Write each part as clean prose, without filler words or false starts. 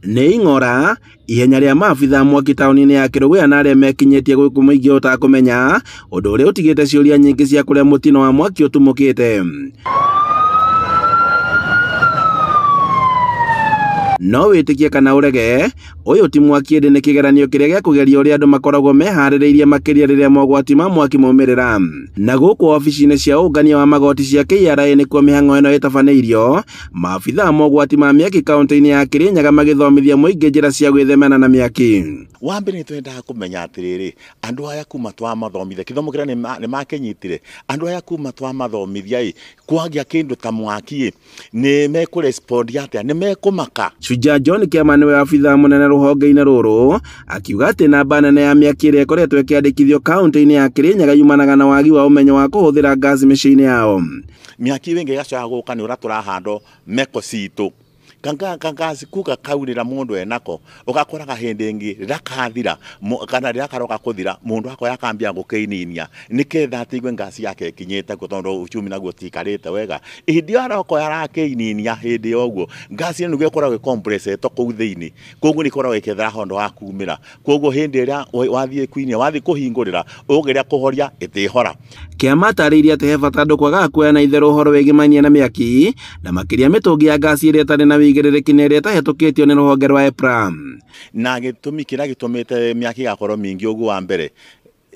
Nĩ ing'ora ihenya rĩa maabitha mwaki taũni-inĩ ya Kĩrũgũya na arĩa mekinyĩtie gũkũ mũingĩ ũtakũmenya, ũndũ ũrĩa ũtigĩte ciũria nyingĩ cia kũrĩa mũtino wa mwaki ũtumũkĩte. No wĩtĩkie kana ũrege, ũyũ ti mwaki ĩndĩ nĩ kĩgeranio kĩrĩa gĩa kũgeria ũrĩa andũ makoragwo meharĩrĩirie makĩria rĩrĩa mogwati ma mwaki maumĩrĩra. Na gũkũ obici-inĩ cia ũngania wa magoti cia KRA nĩkuo mĩhang'o ĩno ĩtabanĩirio, maabitha mogwati ma mĩaki kaunti-inĩ ya Kĩrĩnyaga magĩthomithia mũingĩ njĩra cia gwĩthemana na mĩaki. Wa mbere nĩ twendaga kũmenya atĩrĩrĩ, andũ aya kuma twamathomithia kĩthomo kĩrĩa nĩ makĩnyitire, andũ aya kuma twamathomithia ĩ kwagĩa kĩndũ ta mwaki ĩ nĩ mekũrespond atĩa, nĩ mekũmaka. Shujaa John Kĩama nĩwe abithaa mũnene rũhonge-inĩ rũrũ akiuga atĩ namba nene ya mĩaki ĩrĩa ĩkoretwo ĩkĩandĩkithio kaunti-inĩ ya Kĩrĩnyaga yumanaga na wagi wa ũmenyo wa kũhũthĩra ngasi mĩciĩ-inĩ yao. Mĩaki ĩngĩ ĩgacoka gũka nĩ ũrĩa tũrahandwo meko citũ kangasi kuga kaurira mundu enako ugakoraga hindi ingi rira kathira kana rira karoka kuthira mundu akoya akambia gukininia niketha atigwe ngasi yake ikinyite ku tondu uchumi naguo tikarite wega hindi yo arokoya arakininia hindi yoguo ngasi ino niguo ikoragwo ĩcompressetwo kuu thiini koguo ni ikoragwo ikethera hondo wa kumira koguo hindi iria wathie kuinia wathie kuhingurira ugeria kuhoria itihora. Kĩama atarĩirie atĩ he bata andũ kwaga kuoya na itherũ ũhoro wĩgĩmainie na mĩaki na makĩria mĩtũngi ya ngasi ĩrĩa ĩtarĩ na wĩigĩrĩrĩki na ĩrĩa ĩtahĩtũkĩtio nĩ rũhonge rwa EPRA. Na gĩtũmi kĩrĩa gĩtũmĩte mĩaki ĩgakorwo mĩingĩ ũguo wa mbere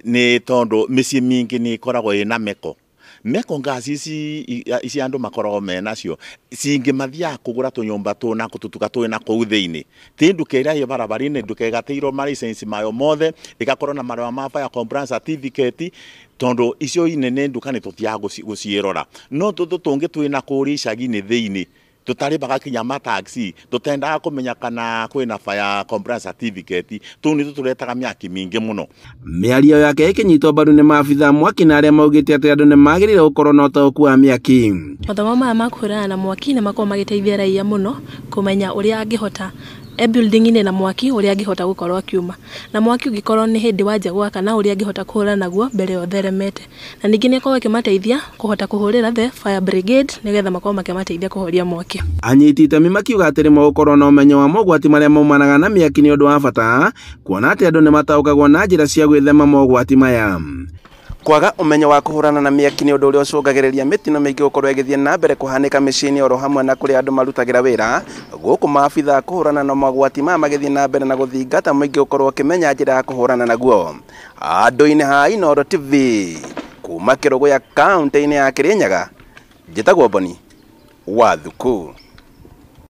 nĩ tondũ mĩciĩ mĩingĩ nĩ ĩkoragwo ĩna meko meko ngasi ici andũ makoragwo menacio cingĩmathiaga kũgũra tũnyũmba tũna tũtuka twĩna kũu thĩinĩ ti nduka ĩrĩa ĩ barabara-inĩ nduka ĩgatĩirwo ma license mayo mothe ĩgakorwo na marũa ma fire compliance certificate tondũ icio inene nduka nĩ tũthiaga gũciĩrora no tũtũ tũngĩ twĩna kũrĩa icagi-inĩ thĩinĩ tũtarĩbaga kinya ma taxi tũtendaga kũmenya kana kwĩna fire compliance certificate tũu nĩtũ tũretaga mĩaki mĩingĩ mũno. Mĩario yake ĩkĩnyitwo mbaru nĩ maabitha mwaki na arĩa maugĩte atĩ andũ nĩ magĩrĩire gũkorwo na ũtaũku wa mĩaki. Mathomo maya ma kũhũrana na mwaki nĩ makoragwo magĩteithia raia mũno kũmenya ũrĩa angĩhota e building-inĩ na mwaki ũrĩa angĩhota gũkorwo akiuma na mwaki ũngĩkorwo nĩ hĩndĩ wanja gwakana ũrĩa angĩhota kũhũrana naguo mbere ya ũtheremete, na ningĩ nĩ akoragwo akĩmateithia kũhota kũhũrĩra the fire brigade nĩgetha makorwo makĩmateithia kũhoria mwaki. Anyiti itemi makiuga atĩ rĩmwe gũkorwo na ũmenyo wa mogwati marĩa maumanaga na mĩaki nĩ ũndũ wa bata kuona atĩ andũ nĩ mataũkagwo na njĩra cia gwĩthema mogwati maya. Kwaga ũmenyo wa kũhũrana na mĩaki nĩ ũndũ ũrĩa ũcũngagĩrĩria mĩtino mĩingĩ gũkorwo ĩgĩthiĩ na mbere kũhanĩka mĩciĩ-inĩ oro hamwe na kũrĩa andũ marutagĩra wĩra, gũkũ maabitha kũhũrana na mogwati maya magĩthiĩ na mbere na gũthingata mũingĩ gũkorwo ũkĩmenya njĩra ya kũhũrana naguo. Andũ-inĩ ha Inooro TV kuma Kĩrũgũya kaunti-inĩ ya Kĩrĩnyaga, njĩtagwo Boni wa Thuku.